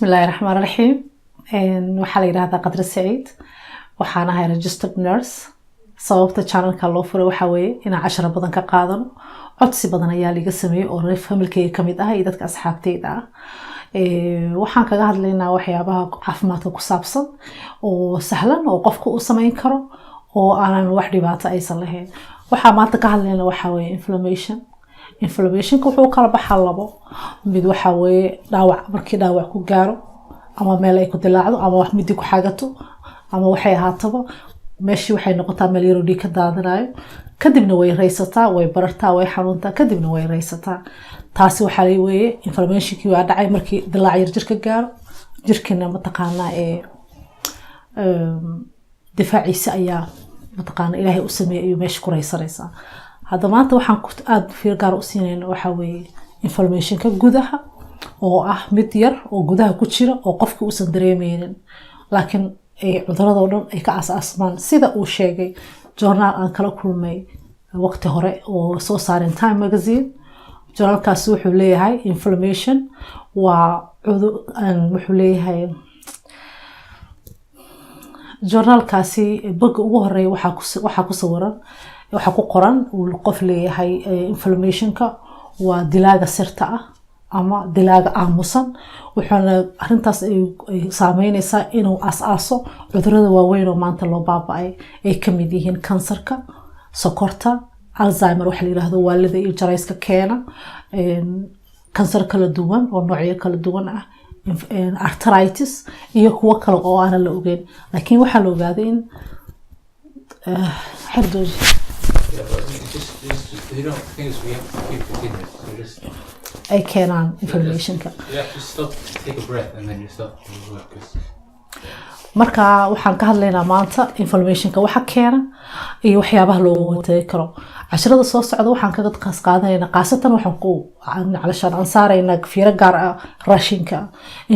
Bismillahi raxmaan raxiim. Waxaa la yidhahdaa Qadre Saciid, waxaan ahay registered nurse. Sababta channelka loo furay waxaa weeye inaan casharo badan ka qaadano. Codsi badan ayaa liga sameeyey oo reer familkeyga kamid ah iyo dadka asxaabteyda ah. Waxaan kaga hadlaynaa waxyaabaha caafimaadka ku saabsan oo sahlan oo qofka uu sameyn karo oo aanan wax dhibaato aysan lahayn. Waxaa maanta ka hadlayna waxaa weeye inflammation. Inflammationka wuxuu kala baxaa labo mid. Waxaa weeye dhaawac, markii dhaawac ku gaaro ama meel ay ku dilaacdo ama wax midi ku xagato ama waxay ahaataba, meeshii waxay noqotaa meel yaroo dhiig ka daadanayo. Kadibna way raysataa, way barartaa, way xanuuntaa, kadibna way raysataa. Taasi waxaa weeye inflammationkii waa dhacay markii dilaac yar jirka gaaro. Jirkina mataqaanaa ee difaaciisa ayaa mataqaana Ilaahay u sameeyay ayuu meesha ku raysanaysaa. Hadda maanta waxaan aada fiir gaar u siinayna waxaa weeye inflammationka gudaha, oo ah mid yar oo gudaha ku jira oo qofka uusan dareemeynin, laakiin ay cuduradoo dhan ay ka aas-aasmaan, sida uu sheegay journaal aan kala kulmay waqti hore oo soo saareen Time Magazine. Journaalkaasi wuxuu leeyahay inflammation waa cudur. Wuxuu leeyahay journaalkaasi boga ugu horeeya waxaa ku sawiran, waxaa ku qoran uu qof leeyahay inflammationka waa dilaaga sirta ah ama dilaaga aamusan, wuxuuna arintaas ay saameyneysaa inuu aas-aaso cudurada waaweyn oo maanta loo baaba-ay, ay kamid yihiin kansarka, sokorta, Alzheimer waxa la yirahdo, waalida iyo jarayska keena, kansar kala duwan oo noocyo kala duwan ah, arthritis iyo kuwo kale oo aanan la ogeyn. Laakiin waxaa la ogaaday in xerdooji. Yeah, but just, the thing is we have to keep 15 minutes. So just, ay keenaan inflammationka. You have to stop, take a breath, and then you start to work. 'Cause Marka waxaan ka hadlaynaa maanta inflammationka waxa keena iyo waxyaabaha looga hortagi karo. Casharada soo socda waxaan kaga qaas qaadanaynaa, khaasatan waxaan ku calashaan aan saaraynaa fiiro gaar ah raashinka.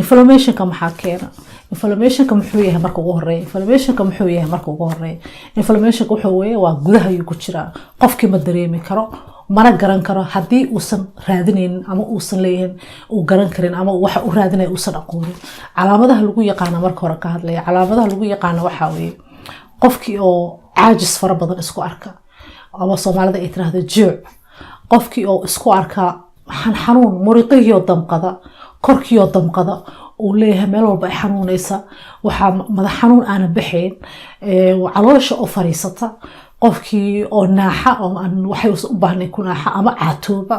Inflammationka maxaa keena? Inflammationka muxuu yahay marka ugu horeeya? Inflammationka muxuu yahay marka ugu horeeya? Inflammationka wuxuu weeye waa gudaha ayuu ku jiraa. Qofkii ma dareemi karo mana garan karo haddii uusan raadinaynin ama uusan leeyahin uu garan karin ama waxa uu raadinaya uusan aqoonin. Calaamadaha lagu yaqaana marka hore ka hadlaya. Calaamadaha lagu yaqaana waxaa weeye qofkii oo caajis fara badan isku arka, ama Soomaalida ay tiraahdo juuc, qofkii oo isku arka xanuun, muriqihiioo damqada, korkiioo damqada, uu leeyahay meel walba ay xanuunaysa, waxaa madax xanuun aanan baxayn, caloosha oo fariisata, qofkii oo naaxa oo aan waxay u baahnayn ku naaxa ama caatooba.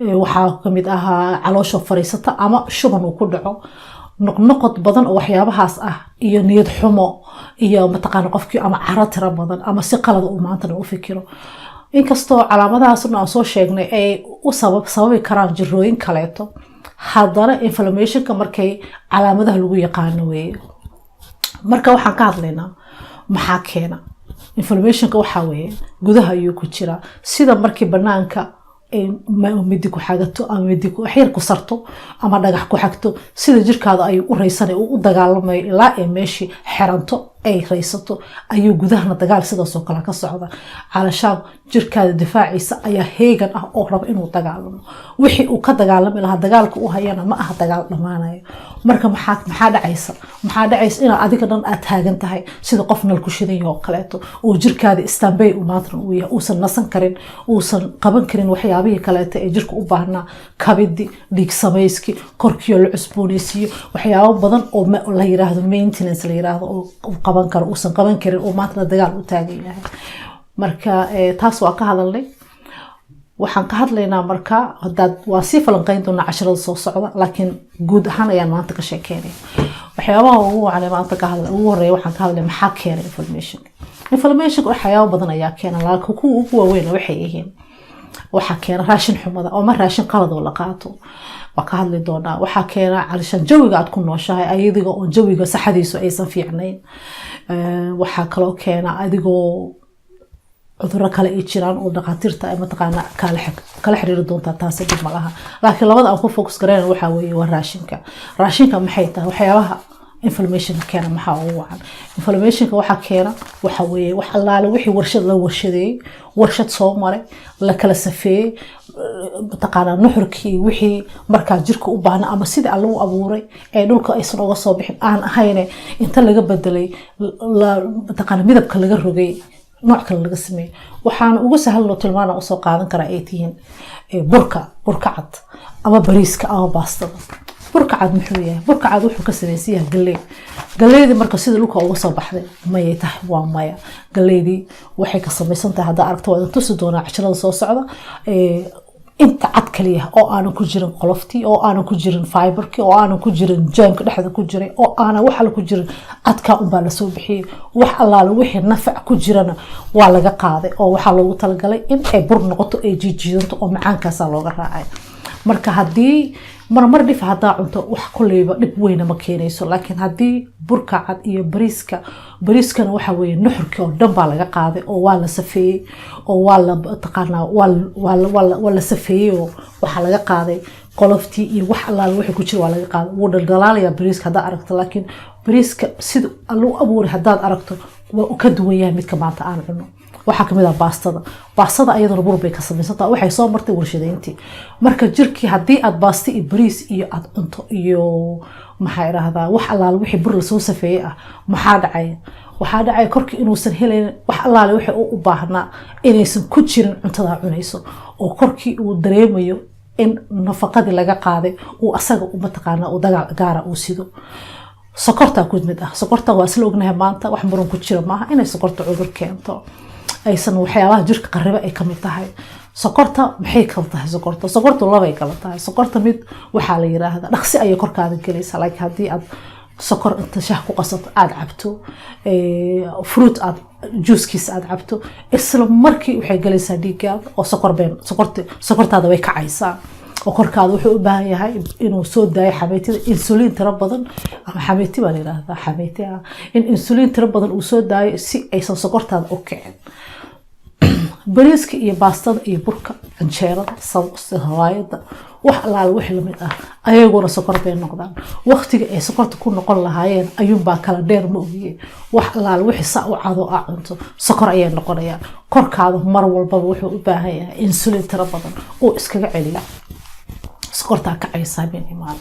Waxaa kamid ahaa caloosha fariisata ama shuban uu ku dhaco, noqnoqod badan oo waxyaabahaas ah, iyo niyad xumo, iyo mataqaana qofkii ama caro tiro badan ama si qalada uu maantana u fikiro. Inkastoo calaamadahaas dhan aan soo sheegnay ay u sababi karaan jirooyin kaleeto, haddana inflammationka markay calaamadaha lagu yaqaano weeye. Marka waxaan ka hadlaynaa maxaa keena inflammationka. Waxaa weeye gudaha ayuu ku jiraa. Sida markii banaanka ay midi ku xagato ama midi waxyar ku sarto ama dhagax ku xagto, sida jirkaada ayuu u raysanay, uu u dagaalamayo ilaa ay meeshii xeranto, ay raysato, ayuu gudahana dagaal sidaasoo kale ka socda. Calashaan jirkaada difaaciisa ayaa heegan ah oo raba inuu dagaalamo. Wixii uu ka dagaalami lahaa, dagaalka u hayana ma aha dagaal dhammaanayo. Marka maxaa dhacaysa? Maxaa dhacaysa? Inaad adiga dhan aad taagan tahay sida qof nal ku shidan yahay oo kaleeto, oo jirkaada standby uu maantana uu yahay, uusan nasan karin, uusan qaban karin waxyaabihii kaleeto ee jirka u baahnaa, kabidi, dhiig samayski, korkiio la cusboonaysiiyo, waxyaabo badan oo la yiraahdo maintenance la yiraahdo oo uu qaban karo uusan qaban karin, oo maantana dagaal u taagan yahay. Marka taas waa ka hadalnay. Waxaan ka hadlaynaa marka hadaad waa sii falanqeyn doonaa casharada soo socda, laakiin guud ahaan ayaan maanta ka sheekeynaya waxyaabaha ugu wacan. Maanta ka hadla ugu horeeya waxaan ka hadlay maxaa keena inflammationka. Inflammationka waxyaabo badan ayaa keena, laakiin kuwa ugu waaweyn waxay yihiin: waxaa keena raashin xumada oo ma raashin qalad oo la qaato, waa ka hadli doonaa. Waxaa keena calishaan jawiga aad ku nooshahay, ayadiga oo jawiga saxadiisu aysan fiicnayn. Waxaa kaloo keena adigoo cuduro kale ay jiraan oo dhakhaatiirta ay mataqaana kala xiriiri doontaa. Taasi dhib ma laha, laakiin labada aan ku focus garayna waxaa weeye waa raashinka. Raashinka maxay tahay? Waxyaabaha inflammationka keena maxaa ugu wacan? Inflammationka waxaa keena waxa weeye wax allaale wixii warshad la warshadeeyey, warshad soo maray, la kala safeeyey. Mataqaanaa, nuxurkii wixii markaa jirka u baahna ama sidii Alla u abuuray ee dhulka aysan uga soo bixin aan ahayne, inta laga bedelay, mataqaana, midabka laga rogay, nooc kale laga sameeyey. Waxaan ugu sahlan tilmaana usoo qaadan karaa ay tihiin burka, burka cad ama bariiska ama baastada. Burka cad muxuu yahay? Burka cad wuxuu ka samaysan yahay galley. Galleydii marka sida dhulka uga soo baxday mayay tahay? Waa maya. Galleydii waxay ka samaysan tahay, haddaa aragto waa idin tusi doonaa casharada soo socda, inta cad kaliya oo aanan ku jirin qoloftii, oo aanan ku jirin fiberkii, oo aanan ku jirin jaamka dhexda ku jiray, oo aanan wax alle ku jirin. Cadkaa unbaa lasoo bixiyey. Wax allaale wixii nafac ku jirana waa laga qaaday, oo waxaa loogu talagalay in ay bur noqoto, ay jiijiidanto, oo macaankaasaa looga raacay. Marka haddii marmar dhif haddaa cunto, wax koleyba dhib weyna ma keenayso. Laakiin haddii burka cad iyo bariiska, bariiskana waxa weeye nuxurkii oo dhan baa laga qaaday, oo waa la safeeyey, oo waa la taqaanaa, waa la safeeyey, oo waxaa laga qaaday qoloftii iyo wax allaale wixii ku jira waa laga qaaday. Wuu dhaldhalaalayaa bariiska haddaad aragto, laakiin bariiska sida lagu abuuray haddaad aragto waa u ka duwan yahay midka maanta aan cuno. Waxaa kamid ah baastada. Baastada ayaduna bur bay ka samaysantaa, waxay soo martay warshadeyntii. Marka jirkii haddii aad baasta iyo bariis iyo aad cunto iyo, maxaa idhaahdaa, wax allaale wixii bur lasoo safeeyey ah, maxaa dhacaya? Waxaa dhacaya korkii inuusan helayn wax allaale wixii u baahnaa, inaysan ku jirin cuntadaa cunayso, oo korkii uu dareemayo in nafaqadii laga qaaday, uu asaga mataqaana uu dagaal gaara uu sido. Sokortaa ku mid ah. Sokorta waa isla ognahay maanta, wax muran ku jira maaha inay sokorta cudur keento, aysan waxyaabaha jirka qariba ay kamid tahay. Sokorta maxay kala tahay? Sokortu labay kala tahay. Sokorta mid waxaa la yiraahdaa dhaqsi ayay korkaada gelaysaa. Like haddii aad sokor inta shah ku qasato aada cabto, fruit aad juuskiisa aada cabto, isla markii waxay galaysaa dhiiggaada, oo sokor been sokorta sokortaada way kacaysaa, oo korkaada wuxuu u baahan yahay inuu soo daayo xameetida insulin tiro badan, ama xameeti baa la yidhaahdaa, xameeti ah, in insulin tiro badan uu soo daayo si aysan sokortaada u kicin. Bariiska iyo baastada iyo burka, canjeerada, sawaayada, wax allaala wixii lamid ah, ayaguna sokor bay noqdaan. Waqtiga ay sokorta ku noqon lahaayeen ayuunbaa kala dheer, ma ogiye wax allaala wixii saa u cado a cunto sokor ayay noqonayaan. Korkaada mar walbaba wuxuu u baahan yahay insulin tiro badan uu iskaga celiyo sokortaa kacaysa habeen imaan.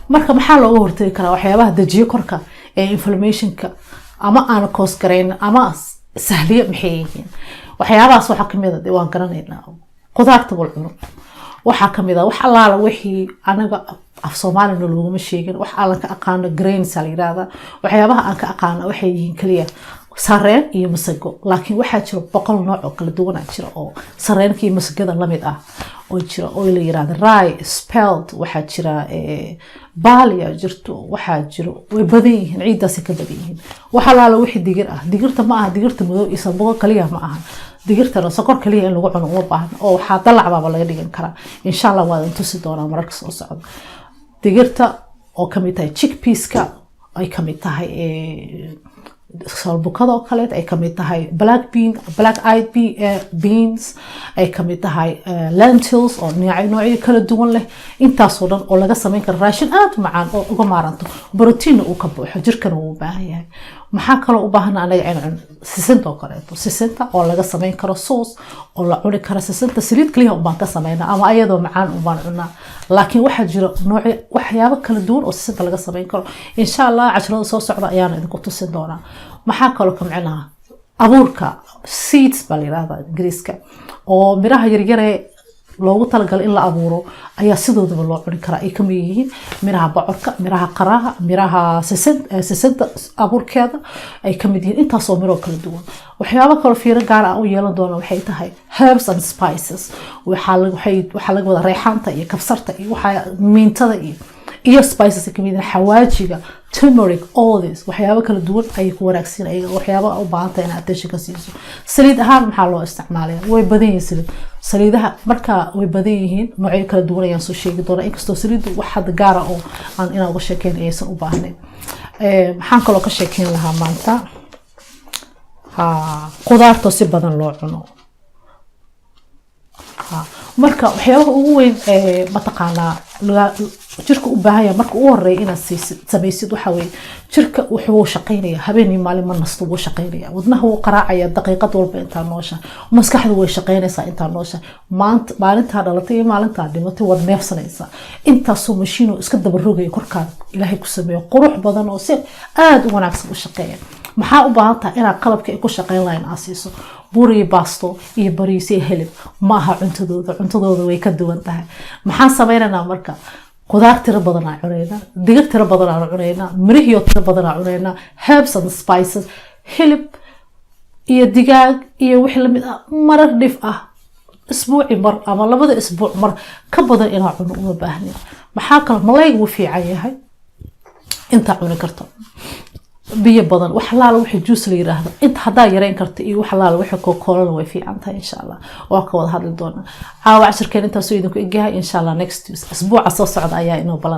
Marka maxaa looga hortagi karaa waxyaabaha dejiyo korka ee inflammationka ama aan cause garayn ama sahliyo? Maxay yihiin waxyaabahaas? Waxaa kamid a, dee waan garanaynaa, qudaarta wal cuno. Waxaa kamid a wax allaala wixii anaga af Soomaalina looguma sheegin, wax allan ka aqaano grains la yirahdaa. Waxyaabaha aan ka aqaano waxay yihiin kaliya sareen iyo masago, laakiin waxaa jira 100 nooc oo kala duwanaa jira oo sareenka iyo masagada lamid ah oo jira, oo la yirahda rye, spelt, waxaa jira barley jirto, waxaa jiro, way badan yihiin, ciidaasay ka badan yihiin. Wax allaala wixii digir ah. Digirta ma aha digirta madow iyo sambugo kaliya ma aha. Digirtana sokor kaliya in lagu cuno uma baahna, oo waxaa dalac baaba laga dhigan karaa. Insha Allah waa idin tusi doonaa mararka soo socda. Digirta oo kamid tahay chickpeaska, ay kamid tahay salbukada oo kaleet, ay kamid tahay black bean, black eyed beans, ay kamid tahay lentils oo noocyo kala duwan leh, intaasoo dhan oo laga sameyn karo raashin aada u macaan oo uga maaranto, brotiinna uu ka buuxo, jirkana uu u baahan yahay. Maxaa kaloo u baahan anaga in cun? Sisinta oo kaleeto, sisinta oo laga sameyn karo sauce oo la cuni karo. Sisinta saliid kaliya unbaan ka sameynaa ama ayadoo macaan unbaan cunaa, laakiin waxaa jira noocyo, waxyaabo kala duwan oo sisinta laga sameyn karo. Insha Allah casharada soo socda ayaana idinku tusin doonaa. Maxaa kaloo ka micnaha? Abuurka, seeds baa la yirahdaa Ingiriiska, oo miraha yaryare loogu talagalay in la abuuro ayaa sidoodaba loo cuni karaa. Ay kamid yihiin miraha bocorka, miraha qaraha, miraha sisinta abuurkeeda ay kamid yihiin, intaasoo miroo kala duwan. Waxyaabo kaloo fiiro gaar ah u yeelan doona waxay tahay herbs and spices. Waxaa laga wadaa reexaanta iyo kabsarta iyo waxaa miintada iyo spices ay kamid yihiin, xawaajiga, turmeric, all this, waxyaabo kala duwan ayay ku wanaagsan ayaga, waxyaabo u baahan tahay inaad attention ka siiso. Saliid ahaan maxaa loo isticmaalaya? Way badan yihiin saliidaha. Marka way badan yihiin, noocyo kala duwan ayaan soo sheegi doonaa, inkastoo saliiddu wax hadda gaara oo aan inaan uga sheekeyn aysan u baahnayn. Maxaan kaloo ka sheekeyn lahaa maanta? Ha, qudaartoo si badan loo cuno. Ha, marka waxyaabaha ugu weyn ee mataqaanaa Jirka u baahan yahay marka ugu horeeya inaad siisid, samaysid, waxa weeye jirka wuxuu shaqaynaya habeen iyo maalin, ma nasto, wuu shaqaynaya. Wadnaha wuu qaraacaya daqiiqad walba intaa noosha. Maskaxdu way shaqaynaysaa intaa noosha. Maanta maalintaa dhalatay iyo maalintaa dhimatay waad neefsanaysaa. Intaasoo mashiino iska daba rogaya korkaada Ilaahay ku sameeyo, qurux badan oo si aada u wanaagsan u shaqeeya. Maxaa u baahan tahay? Inaad qalabka ay ku shaqayn lahayn aad siiso. Bur iyo baasto iyo bariis iyo hilib ma aha cuntadooda. Cuntadooda way ka duwan tahay. Maxaan sameynaynaa marka? Qudaar tiro badan aan cunaynaa, digir tiro badan aan cunaynaa, mirihiyo tiro badan aan cunaynaa, herbs and spices. Hilib iyo digaag iyo wixii lamid ah marar dhif ah, isbuuci mar ama labada isbuuc mar, ka badan inaa cuno uma baahnin. Maxaa kale? Malayga wuu fiican yahay intaa cuni karto. Biyo badan, wax laala wixii juice la yiraahdo inta haddaa yareyn karta, iyo wax laala wixii Coca-Colana way fiican tahay. Insha Allah waa ka wada hadli doonaa. Caawa cashirkeen intaasuu idinku egyahay. Insha Allah next isbuuca soo socda ayaa inoo balan.